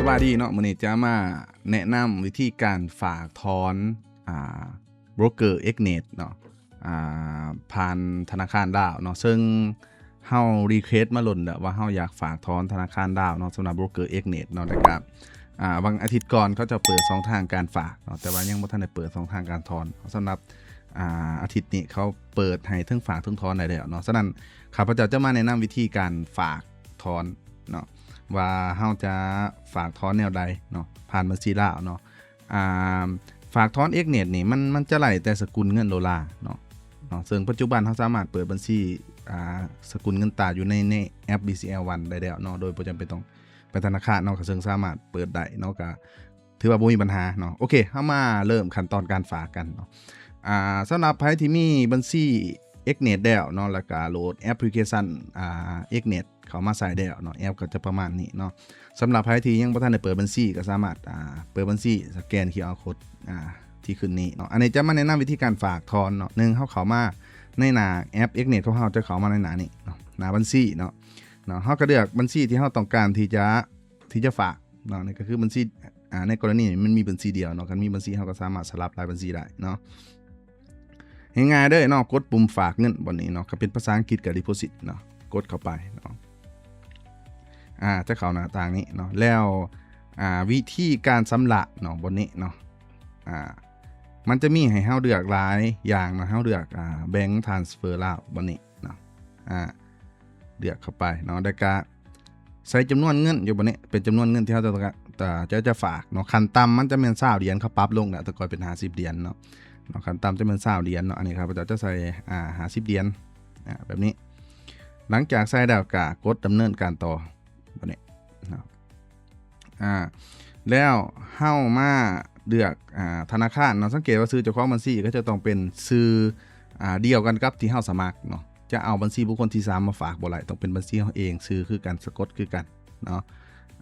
ສະບາຍດີເນາະ, ມື້ນີ້ຈະມາແນະນຳວິທີການຝາກຖອນ ອ່າ ໂບຣກເກີ ເອັກເນດ ເນາະ ອ່າ ຜ່ານທະນາຄານລາວເນາະ, ເຊິ່ງເຮົາຣີເຄວສມາດົນແລ້ວວ່າເຮົາຢາກຝາກຖອນທະນາຄານລາວເນາະ, ສຳລັບໂບຣກເກີ ເອັກເນດ ເນາະ. ແລ້ວກະ ອ່າ ບາງອາທິດກ່ອນເຂົາເຈົ້າເປີດຊ່ອງທາງການຝາກເນາະ, ແຕ່ວ່າຍັງບໍ່ທັນໄດ້ເປີດຊ່ອງທາງການຖອນ. ສຳລັບ ອ່າ ອາທິດນີ້ເຂົາເປີດໃຫ້ເທິງຝາກເທິງຖອນໄດ້ແລ້ວເນາະ. ສະນັ້ນ ຂ້າພະເຈົ້າຈະມາແນະນຳວິທີການຝາກຖອນເນາະ ວ່າເຮົາຈະຝາກຖອນແນວໃດເນາະ ຜ່ານບັນຊີລາວເນາະ. ອ່າ ຝາກຖອນ ເອັກເນດ ນີ້ ມັນ ມັນຈະໄລ່ແຕ່ສະກຸນເງິນໂດລາເນາະ ເນາະ, ເຊິ່ງປັດຈຸບັນເຮົາສາມາດເປີດບັນຊີ ອ່າ ສະກຸນເງິນຕາຢູ່ໃນ ໃນແອັບ ບີຊີແອລ ວັນ ໄດ້ແລ້ວເນາະ, ໂດຍບໍ່ຈຳເປັນຕ້ອງໄປທະນາຄານເນາະ, ກະເຊິ່ງສາມາດເປີດໄດ້ເນາະ, ກະ ຖືວ່າບໍ່ມີບັນຫາເນາະ. ໂອເຄ ເຮົາມາເລີ່ມຂັ້ນຕອນການຝາກກັນເນາະ. ອ່າ ສຳລັບໃຜທີ່ມີບັນຊີ ເອັກເນດ ແລ້ວເນາະ ແລ້ວກະໂຫຼດແອັບພລິເຄຊັນ ອ່າ ເອັກເນດ ເຂົ້າມາໃຊ້ແລ້ວເນາະ, ແອັບກໍຈະປະມານນີ້ເນາະ. ສຳລັບໃຜທີ່ຍັງບໍ່ທັນໄດ້ເປີດບັນຊີ ກໍສາມາດ ອ່າ ເປີດບັນຊີ ສະແກນຄິວອາໂຄດ ອ່າ ທີ່ຂຶ້ນນີ້ເນາະ. ອັນນີ້ຈະມາແນະນຳວິທີການຝາກຖອນເນາະ. ໜຶ່ງ ເຮົາເຂົ້າມາໃນໜ້າແອັບ ເອັກເນດ ຂອງເຮົາ, ຈະເຂົ້າມາໃນໜ້ານີ້ເນາະ, ໜ້າບັນຊີເນາະ ເນາະ. ເຮົາກໍເລືອກບັນຊີທີ່ເຮົາຕ້ອງການທີ່ຈະ ທີ່ຈະຝາກເນາະ, ນີ້ກໍຄືບັນຊີ ອ່າ ໃນກໍລະນີນີ້ມັນມີບັນຊີດຽວເນາະ, ຄັນມີບັນຊີເຮົາກໍສາມາດສະຫຼັບຫຼາຍບັນຊີໄດ້ເນາະ. ງ່າຍໆເດີເນາະ, ກົດປຸ່ມຝາກເງິນບ່ອນນີ້ເນາະ, ກໍເປັນພາສາອັງກິດກໍ ດີໂພຊິດ ເນາະ, ກົດເຂົ້າໄປເນາະ. ອ່າ ຈະເຂົ້າໜ້າຕ່າງນີ້ເນາະ, ແລ້ວ ອ່າ ວິທີການຊຳລະເນາະ, ບ່ອນນີ້ເນາະ ອ່າ ມັນຈະມີໃຫ້ເຮົາເລືອກຫຼາຍຢ່າງເນາະ, ເຮົາເລືອກ ອ່າ ແບງທຣານສະເຟີລາວ ບ່ອນນີ້ເນາະ. ອ່າ ເລືອກເຂົ້າໄປເນາະ, ແລ້ວກະໃສ່ຈຳນວນເງິນຢູ່ບ່ອນນີ້ ເປັນຈຳນວນເງິນທີ່ເຮົາຈະ ຈະ ຈະຝາກເນາະ. ຂັ້ນຕ່ຳມັນຈະແມ່ນຊາວຫຼຽນ, ເຂົາປັບລົງແລ້ວ, ແຕ່ກ່ອນເປັນຫ້າສິບຫຼຽນເນາະ, ເນາະ, ຂັ້ນຕ່ຳຈະແມ່ນຊາວຫຼຽນເນາະ. ອັນນີ້ຂ້າພະເຈົ້າຈະໃສ່ ອ່າ ຫ້າສິບຫຼຽນ ອ່າ ແບບນີ້. ຫຼັງຈາກໃສ່ແລ້ວກະກົດດຳເນີນການຕໍ່ ແບບນີ້ເນາະ. ອ່າ ແລ້ວເຮົາມາເລືອກ ອ່າ ທະນາຄານເນາະ. ສັງເກດວ່າຊື່ເຈົ້າຂອງບັນຊີກໍຈະຕ້ອງເປັນຊື່ ອ່າ ດຽວກັນກັບທີ່ເຮົາສະໝັກເນາະ, ຈະເອົາບັນຊີບຸກຄົນທີສາມມາຝາກບໍ່ໄດ້, ຕ້ອງເປັນບັນຊີເຮົາເອງ, ຊື່ຄືກັນ, ສະກົດຄືກັນເນາະ.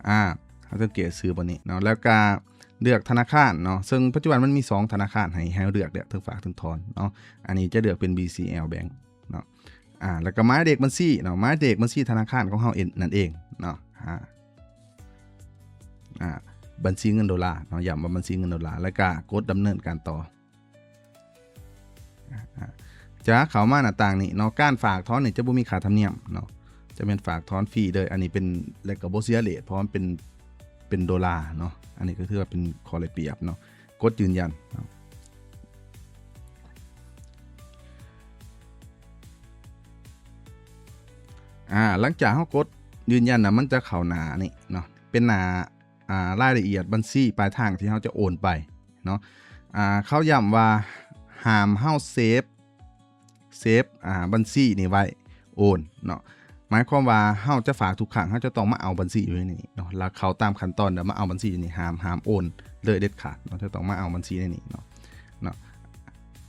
ອ່າ ເຮົາສັງເກດຊື່ບ່ອນນີ້ເນາະ, ແລ້ວກະເລືອກທະນາຄານເນາະ, ເຊິ່ງປັດຈຸບັນມັນມີສອງທະນາຄານໃຫ້ ໃຫ້ເຮົາເລືອກເດ້ ເທິງຝາກເທິງຖອນເນາະ. ອັນນີ້ຈະເລືອກເປັນ ບີຊີແອລ ແບງ ເນາະ. ອ່າ ແລ້ວກໍໝາຍເລກບັນຊີເນາະ, ໝາຍເລກບັນຊີທະນາຄານຂອງເຮົາເອງ ນັ້ນເອງເນາະ. ອ່າ ອ່າ ບັນຊີເງິນໂດລາເນາະ, ຢ້ຳວ່າບັນຊີເງິນໂດລາ, ແລ້ວກໍກົດດຳເນີນການຕໍ່. ອ່າ ຈະເຂົ້າມາໜ້າຕ່າງນີ້ເນາະ, ການຝາກຖອນນີ້ຈະບໍ່ມີຄ່າທຳນຽມເນາະ, ຈະແມ່ນຝາກຖອນຟຣີເລີຍ. ອັນນີ້ເປັນ ແລ້ວກໍບໍ່ເສຍເຣດ ເພາະມັນເປັນ ເປັນໂດລາເນາະ. ອັນນີ້ກໍຖືວ່າເປັນຂໍ້ໄດ້ປຽບເນາະ. ກົດຢືນຢັນເນາະ. ອ່າ ຫຼັງຈາກເຮົາກົດຢືນຢັນນະ ມັນຈະເຂົ້າໜ້ານີ້ເນາະ, ເປັນໜ້າ ອ່າ ລາຍລະອຽດບັນຊີປາຍທາງທີ່ເຮົາຈະໂອນໄປເນາະ. ອ່າ ເຂົາຢ້ຳວ່າຫ້າມເຮົາເຊບ ເຊບ ອ່າ ບັນຊີນີ້ໄວ້ໂອນເນາະ, ໝາຍຄວາມວ່າເຮົາຈະຝາກທຸກຄັ້ງ ເຮົາຈະຕ້ອງມາເອົາບັນຊີຢູ່ໃນນີ້ເນາະ, ແລ້ວເຂົ້າຕາມຂັ້ນຕອນ ແລ້ວມາເອົາບັນຊີຢູ່ນີ້, ຫ້າມ ຫ້າມໂອນເລີຍເດັດຂາດເນາະ, ຈະຕ້ອງມາເອົາບັນຊີໃນນີ້ເນາະ ເນາະ.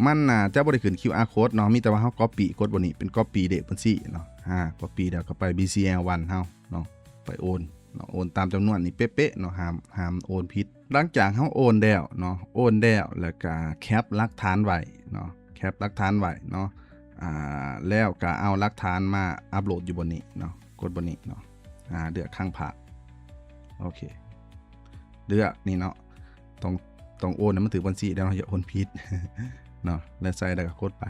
ມັນ ອ່າ ຈະບໍ່ໄດ້ຂຶ້ນຄິວອາໂຄດເນາະ, ມີແຕ່ວ່າເຮົາກັອບປີ້ ກົດບ່ອນນີ້ເປັນກັອບປີ້ເລກບັນຊີເນາະ. ອ່າ ກັອບປີ້ແລ້ວກໍໄປ ບີຊີແອລ ວັນ ເຮົາເນາະ, ໄປໂອນເນາະ, ໂອນຕາມຈຳນວນນີ້ເປະໆເນາະ, ຫ້າມ ຫ້າມໂອນຜິດ. ຫຼັງຈາກເຮົາໂອນແລ້ວເນາະ, ໂອນແລ້ວ ແລ້ວກະແຄັບຫຼັກຖານໄວ້ເນາະ, ແຄັບຫຼັກຖານໄວ້ເນາະ. ອ່າ ແລ້ວກະເອົາຫຼັກຖານມາອັບໂຫຼດຢູ່ບ່ອນນີ້ເນາະ, ກົດບ່ອນນີ້ເນາະ. ອ່າ ເລືອກຄັ້ງພາກ ໂອເຄ ເລືອກນີ້ເນາະ, ຕ້ອງ ຕ້ອງໂອນໃຫ້ມັນຖືກບັນຊີແລ້ວເນາະ, ຢ່າໂອນຜິດເນາະ, ແລ້ວໃສ່ ແລ້ວກໍກົດໄປ.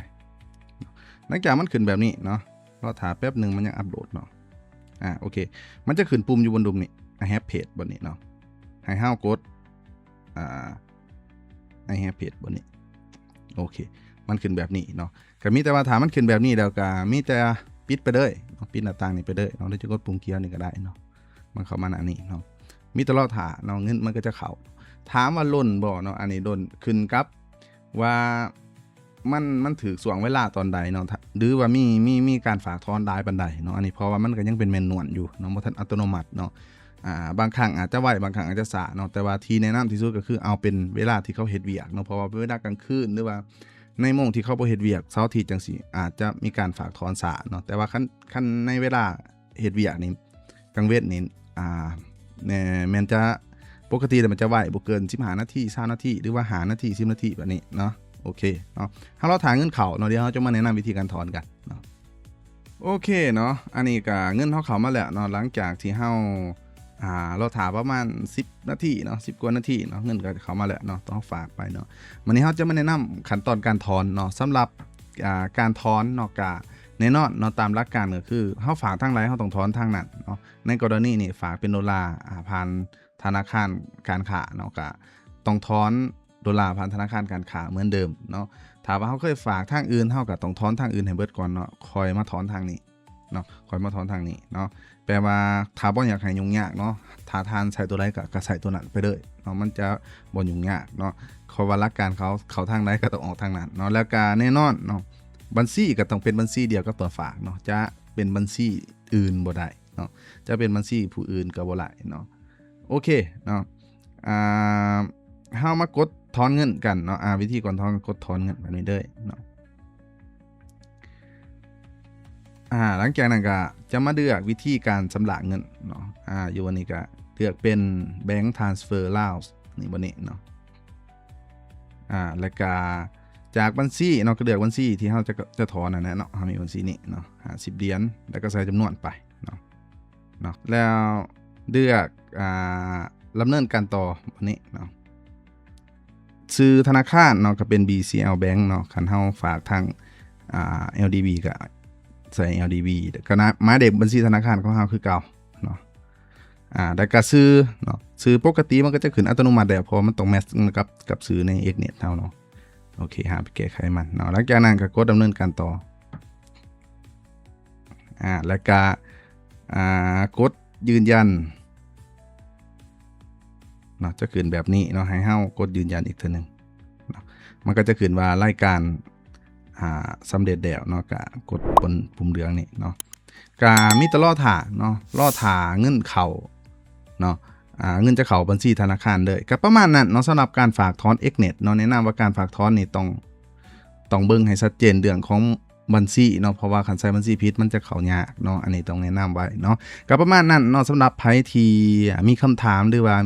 ຫຼັງຈາກມັນຂຶ້ນແບບນີ້ເນາະ, ລໍຖ້າແປັບໜຶ່ງ, ມັນຍັງອັບໂຫຼດເນາະ. ອ່າ ໂອເຄ ມັນຈະຂຶ້ນປຸ່ມຢູ່ບົນລຸ່ມນີ້ I have paid ບ່ອນນີ້ເນາະ, ໃຫ້ເຮົາກົດ ອ່າ I have paid ບ່ອນນີ້. ໂອເຄ ມັນຂຶ້ນແບບນີ້ເນາະ, ກໍມີແຕ່ວ່າຖ້າມັນຂຶ້ນແບບນີ້ແລ້ວ ກໍມີແຕ່ປິດໄປເລີຍເນາະ, ປິດໜ້າຕ່າງນີ້ໄປເລີຍເນາະ, ຫຼືຈະກົດປຸ່ມຂຽວນີ້ກໍໄດ້ເນາະ, ມັນເຂົ້າມາໜ້ານີ້ເນາະ. ມີແຕ່ລໍຖ້າເນາະ, ເງິນມັນກໍຈະເຂົ້າ. ຖາມວ່າລົ້ນບໍ່ເນາະ, ອັນນີ້ລົ້ນ ຂຶ້ນກັບວ່າ ມັນ ມັນຖືກຊ່ວງເວລາຕອນໃດເນາະ ຫຼືວ່າມີ ມີ ມີການຝາກຖອນຫຼາຍປານໃດເນາະ. ອັນນີ້ເພາະວ່າມັນກໍຍັງເປັນແມນນວນຢູ່ເນາະ, ບໍ່ທັນອັດຕະໂນມັດເນາະ. ອ່າ ບາງຄັ້ງອາດຈະໄວ, ບາງຄັ້ງອາດຈະຊ້າເນາະ, ແຕ່ວ່າທີ່ແນະນຳທີ່ສຸດກໍຄືເອົາເປັນເວລາທີ່ເຂົາເຮັດວຽກເນາະ, ເພາະວ່າເວລາກາງຄືນ ຫຼືວ່າໃນໂມງທີ່ເຂົາບໍ່ເຮັດວຽກ, ເສົາອາທິດຈັ່ງຊີ້ ອາດຈະມີການຝາກຖອນຊ້າເນາະ. ແຕ່ວ່າຄັນ ຄັນໃນເວລາເຮັດວຽກນີ້ ກາງເວັນນີ້ ອ່າ ແມ່ນ ແມ່ນຈະ ປົກກະຕິແລ້ວມັນຈະໄວ ບໍ່ເກີນສິບຫ້ານາທີ ຊາວນາທີ ຫຼືວ່າຫ້ານາທີ ສິບນາທີ ແບບນີ້ເນາະ. ໂອເຄເນາະ, ເຮົາລໍຖ້າເງິນເຂົ້າເນາະ, ດຽວເຮົາຈະມາແນະນຳວິທີການຖອນກັນເນາະ. ໂອເຄເນາະ, ອັນນີ້ກະເງິນເຮົາເຂົ້າມາແລ້ວເນາະ, ຫຼັງຈາກທີ່ເຮົາ ອ່າ ລໍຖ້າປະມານສິບນາທີເນາະ ສິບກວ່ານາທີເນາະ ເງິນກໍເຂົ້າມາແລ້ວເນາະ ຕ້ອງຝາກໄປເນາະ. ມື້ນີ້ເຮົາຈະມາແນະນຳຂັ້ນຕອນການຖອນເນາະ. ສຳລັບ ອ່າ ການຖອນເນາະ ກະແນ່ນອນເນາະ ຕາມຫຼັກການກໍຄືເຮົາຝາກທາງໃດ ເຮົາຕ້ອງຖອນທາງນັ້ນເນາະ. ໃນກໍລະນີນີ້ຝາກເປັນໂດລາ ອ່າ ຜ່ານທະນາຄານການຄ້າເນາະ ກະຕ້ອງຖອນໂດລາຜ່ານທະນາຄານການຄ້າເໝືອນເດີມເນາະ. ຖ້າວ່າເຮົາເຄີຍຝາກທາງອື່ນ ເຮົາກໍຕ້ອງຖອນທາງອື່ນໃຫ້ເບິດກ່ອນເນາະ ຄ່ອຍມາຖອນທາງນີ້ເນາະ ຄ່ອຍມາຖອນທາງນີ້ເນາະ. ແປວ່າຖ້າບໍ່ຢາກໃຫ້ຫຍຸ້ງຍາກເນາະ ຖ້າທ່ານໃຊ້ຕົວໃດກໍ ກໍໃຊ້ຕົວນັ້ນໄປເລີຍເນາະ ມັນຈະບໍ່ຫຍຸ້ງຍາກເນາະ. ເພາະວ່າຫຼັກການເຂົາ ເຂົ້າທາງໃດກໍຕ້ອງອອກທາງນັ້ນເນາະ. ແລ້ວກໍແນ່ນອນເນາະ ບັນຊີກໍຕ້ອງເປັນບັນຊີດຽວກັບຕົວຝາກເນາະ ຈະເປັນບັນຊີອື່ນບໍ່ໄດ້ເນາະ ຈະເປັນບັນຊີຜູ້ອື່ນກໍບໍ່ໄດ້ເນາະ. ໂອເຄເນາະ ອ່າ ເຮົາມາກົດຖອນເງິນກັນເນາະ. ອ່າ ວິທີການຖອນ ກົດຖອນເງິນແບບນີ້ເດີເນາະ. ອ່າ ຫຼັງຈາກນັ້ນກໍຈະມາເລືອກວິທີການຊຳລະເງິນເນາະ. ອ່າ ຢູ່ອັນນີ້ກໍເລືອກເປັນ Bank Transfer Laos ນີ້ ບ່ອນນີ້ເນາະ. ອ່າ ແລ້ວກໍຈາກບັນຊີເນາະ ກໍເລືອກບັນຊີທີ່ເຮົາຈະ ຈະຖອນນັ້ນແຫຼະເນາະ. ເຮົາມີບັນຊີນີ້ເນາະ ຫ້າສິບຫຼຽນ ແລ້ວກໍໃສ່ຈຳນວນໄປເນາະ ເນາະ ແລ້ວເລືອກ ອ່າ ດຳເນີນການຕໍ່ ອັນນີ້ເນາະ. ຊື່ທະນາຄານເນາະ ກໍເປັນ BCL Bank ເນາະ ຄັນເຮົາຝາກທາງ ອ່າ LDB ກໍໃສ່ LDB ກໍນະ ໝາຍເລກບັນຊີທະນາຄານຂອງເຮົາຄືເກົ່າເນາະ. ອ່າ ແລ້ວກໍຊື່ເນາະ ຊື່ປົກກະຕິມັນກໍຈະຂຶ້ນອັດຕະໂນມັດແລ້ວ ເພາະວ່າມັນຕ້ອງແມັດກັບ ກັບຊື່ໃນ Xnet ເຮົາເນາະ. ໂອເຄ ຫາໄປແກ້ໄຂມັນເນາະ. ຫຼັງຈາກນັ້ນກໍກົດດຳເນີນການຕໍ່ ອ່າ ແລ້ວກະ ອ່າ ກົດຢືນຢັນເນາະ ຈະຂຶ້ນແບບນີ້ເນາະ ໃຫ້ເຮົາກົດຢືນຢັນອີກເທື່ອໜຶ່ງເນາະ. ມັນກໍຈະຂຶ້ນວ່າລາຍການ ອ່າ ສຳເລັດແລ້ວເນາະ ກະກົດປຸ່ມ ປຸ່ມເຫຼືອງນີ້ເນາະ. ກະມີແຕ່ລໍຖ້າເນາະ ລໍຖ້າເງິນເຂົ້າເນາະ ອ່າ ເງິນຈະເຂົ້າບັນຊີທະນາຄານເລີຍ. ກະປະມານນັ້ນເນາະ ສຳລັບການຝາກຖອນ Xnet ເນາະ. ແນະນຳວ່າການຝາກຖອນນີ້ຕ້ອງ ຕ້ອງເບິ່ງໃຫ້ຊັດເຈນເລື່ອງຂອງບັນຊີເນາະ ເພາະວ່າຄັນໃສ່ບັນຊີຜິດມັນຈະເຂົ້າຍາກເນາະ. ອັນນີ້ຕ້ອງແນະນຳໄວ້ເນາະ. ກໍປະມານນັ້ນເນາະ ສຳລັບໃຜທີ່ ອ່າ ມີຄຳຖາມ ຫຼືວ່າ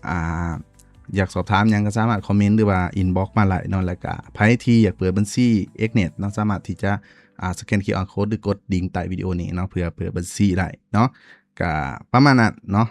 ອ່າ ຢາກສອບຖາມຫຍັງກໍສາມາດຄອມເມັນ ຫຼືວ່າ inbox ມາໄດ້ເນາະ. ແລ້ວກະໃຜທີ່ຢາກເປີດບັນຊີ Xnet ເນາະ ສາມາດທີ່ຈະ ອ່າ ສະແກນ QR code ຫຼືກົດລິງໃຕ້ວິດີໂອນີ້ເນາະ ເພື່ອເປີດບັນຊີໄດ້ເນາະ. ກະປະມານນັ້ນເນາະ.